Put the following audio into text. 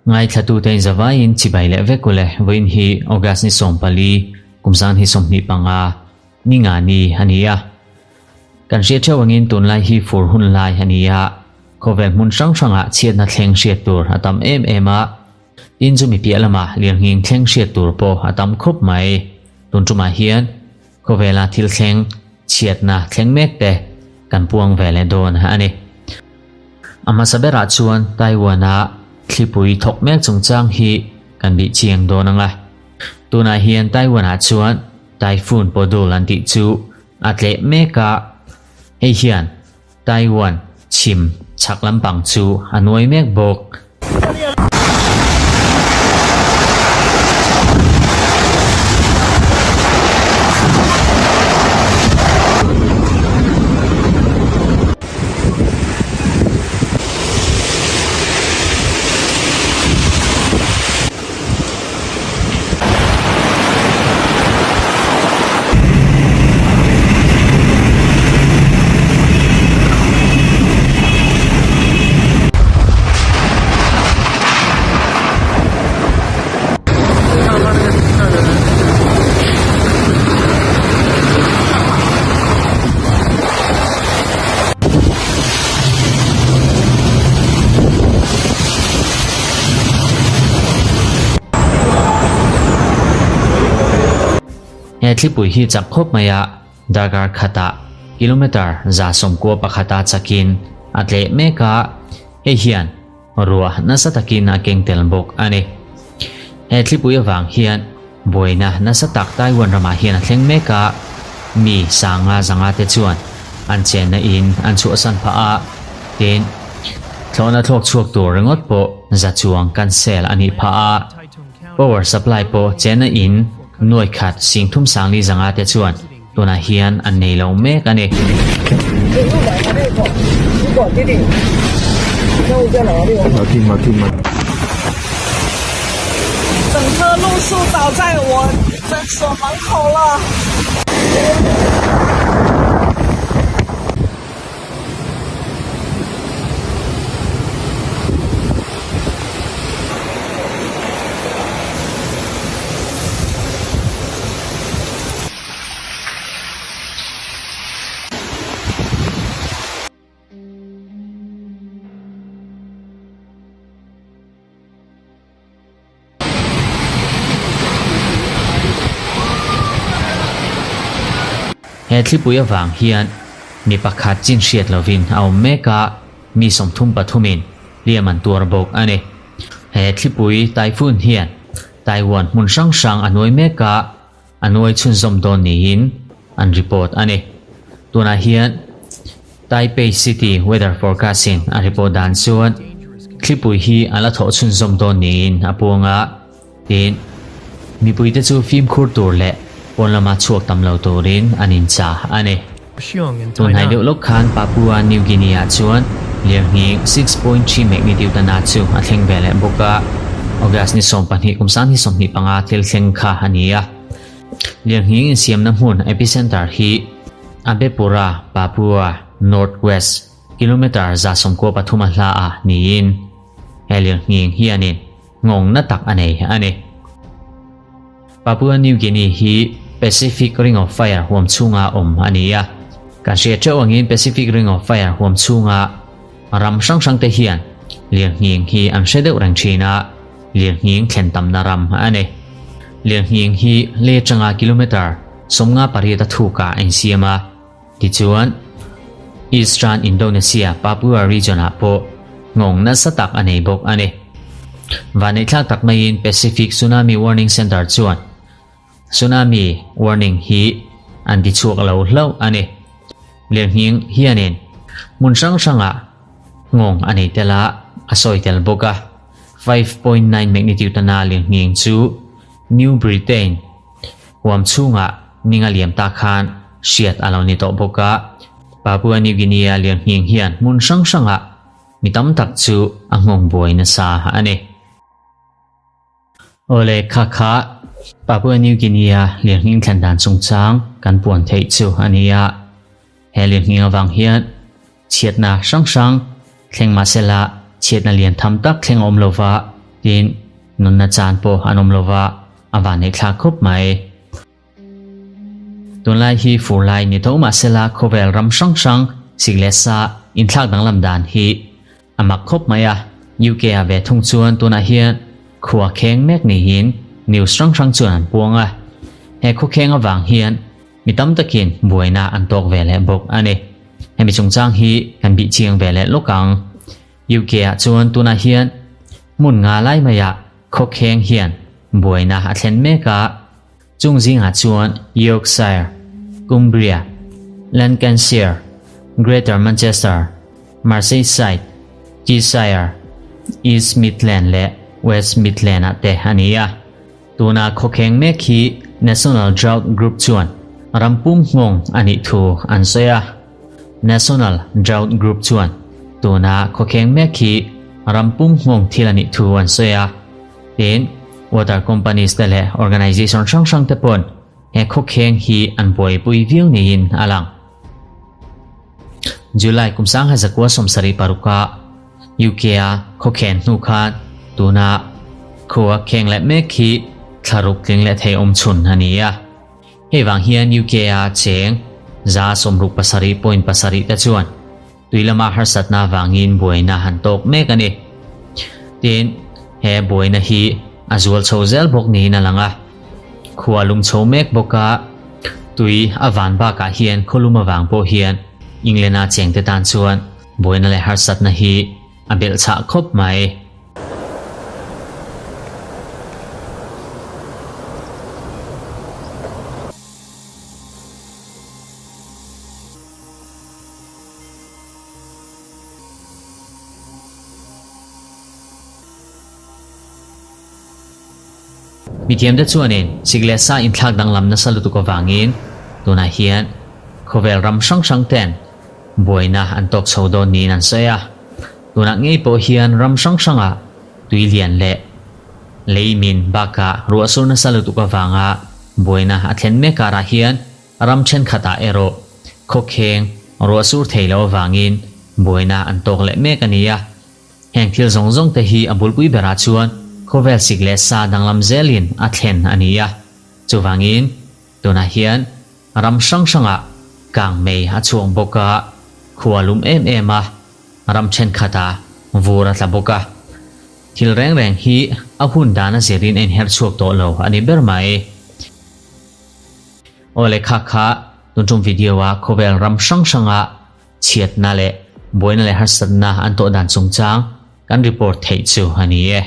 Ngaithlatute in zavaiin chibai leh vek ule vawiin hi August ni 14 kum zan hi 25 ni nga ni a ni a. Kan hriat theuh angin tunlai hi fur hun lai a ni a, khawvel hmun hrang hrangah chhiatna thleng hriat tur a tam em em a, tin chumi piah lamah lirnghing thleng hriat tur pawh a tam khawp mai. Tun tumah hian khawvela thil thleng chhiatna thleng mek te kan puang ve leh dawn a ni. A hmasa berah chuan Taiwan-a thlipui thawk mek chungchang hi kan bih chiang dawn ang a. Tunah hian Taiwan-ah chuan Typhoon Podul an tih chu a tleh mek a, hei hian Taiwan chhim chhak lampang chu a nuai mek bawk. He thlipui hi chak khawp mai a, darkar khatah kilometre 111 a chakin a tleh mek a, hei hian ruah nasa takin a keng tel bawk a ni. He thlipui avang hian buaina nasa tak Taiwan ramah hian a thleng mek a, mi sanga zanga te chuan an chenna in an chhuahsan phah a, tin, Thlawhna thlawk chhuak tur ringawt pawh za chuang cancel a nih phah a, power supply pawh chenna in nuai khat sing thum sang li zanga te chuan tunah hian an nei lo mek a ni. He thlipui avang hian mi pakhat chin hriat lovin a awm mek a, mi 33 in hliam an tuar bawk a ni. He thlipui typhoon hian Taiwan hmun hrang hrang a nuai mek a, a nuai chhunzawm dawn niin an report a ni. Tunah hian Taipei City weather forecast in a report dan chuan thlipui hi a la thawh chhunzawm dawn niin a puang a, tin, mipuite chu fimkhur tur leh pawn lama chhuak tam lo turin an inchah a ni. Tunhnai deuh lawk khan Papua New Guinea-ah chuan lirnghing 6.3 magnitude a na chu a thleng ve leh bawk a, August ni 12 kum sang hi 25 thil thleng kha a ni a. Lirnghing insiamna hmun epicenter hi Abepura, Papua North West, kilometre 193 a hla ah niin he lirnghing hianin nghawng na tak a nei a ni. Papua New Guinea hi Pacific Ring of Fire huam chhunga awm a ni a. Kan hriat theuh angin Pacific Ring of Fire huam chhunga ram hrang hrang te hian lirnghing hi an hre deuh reng thin a, lirnghing thlen tamna ram a ni. Lirnghing hi le atanga kilometre 58 a thukah a insiam a, tichuan Eastern Indonesia Papua region ah pawh nghawng nasa tak a nei bawk a ni. Vaneihthlak tak maiin Pacific Tsunami Warning Center chuan tsunami warning hi an ti chhuak lo hlauh a ni. Lirnghing hianin hmun hrang hrangah nghawng a nei tel a, a sawi tel bawk a. 5.9 magnitude a lirnghing chu New Britain huam chhungah ninga liam ta khan hriat a lo ni tawh bawk a. Papua New Guinea lirnghing hian hmun hrang hrangah mi tam tak chu a nghawng buai nasa a ni. Awle kha kha Papua New Guinea lirnghing thlen dan chungchang kan puan theih chu a ni a. He lirnghing avang hian chhiatna hrang hrang. Thleng mahsela chhiatna lian tham tak thleng a awm lo va, tin, nunna chan pawh an awm lo va, a vanneih thlak khawp mai. Tunlai hi fur lai ni tho mahsela khawvel ram hrang hrang sik leh sa inthlak danglam dan hi a mak khawp mai a. UK ah ve thung chuan tunah hian khua kheng mek niin news hrang hrang chuan an puang a. He khuakheng avang hian mi tam takin buaina an tawk ve leh bawk a ni. Hemi chungchang hi kan bih chiang ve leh lawk ang. UK ah chuan tunah hian hmun nga lai maiah khawkheng hian buaina a thlen mek a. Chung zingah chuan Yorkshire, Cumbria, Lancashire, Greater Manchester, Merseyside, Cheshire, East Midland leh West Midland ah te a ni a. Tuna khawkheng mek hi National Drought Group chuan ram pum nghawng a nih thu an sawi a. National Drought Group chuan tuna khawkheng mek hi ram pum nghawng thil a nih thu an sawi a. Tin, water companies te leh organisation hrang hrang te pawn he khawkheng hi an buaipui viau niin a lang. July kum 1976 a UK a khawkhen hnu khan tuna khua kheng leh mek hi thlaruk tling leh thei awm chhun a ni a. Hei vang hian UK a cheng 67.7 te chuan tui lama harsatna vangin buaina han tawk mek a ni. Tin, he buaina hi a zual chho zel bawk niin a lang a. Khua lum chho mek bawk a, tui a van bakah hian khawlum avang pawh hian England-a chengte tan chuan buaina leh harsatna hi a belh chhah khawp mai. Mithiamte chuanin sik leh sa inthlak danglam nasa lutuk avangin tunah hian khawvel ram hrang hrang ten buaina an tawk chho dawn niin an sawi a. Tunah ngei pawh hian ram hrang hrangah tui lian leh lei min bakah ruah sur nasa lutuk avanga buaina a thlen mek karah hian Ram thenkhatah erawh khawkheng ruah sur thei lo avangin buaina an tawk leh mek a ni a. Heng thil zawng zawng te hi a bulpui berah chuan khawvel sik leh sa danglam zelin a thlen a ni a. Chuvangin tunah hian ram hrang hrangah kang mei a chhuak bawk a, khua lum em em a, ram thenkhatah vur a tla bawk a. Thil reng reng hi a hun dan a zirin a inher chhuak tawh lo a ni ber mai. Aw le kha kha tun tum video a khawvel ram hrang hranga chhiatna leh buaina leh harsatna an tawh dan chungchang kan report theih chu a ni e.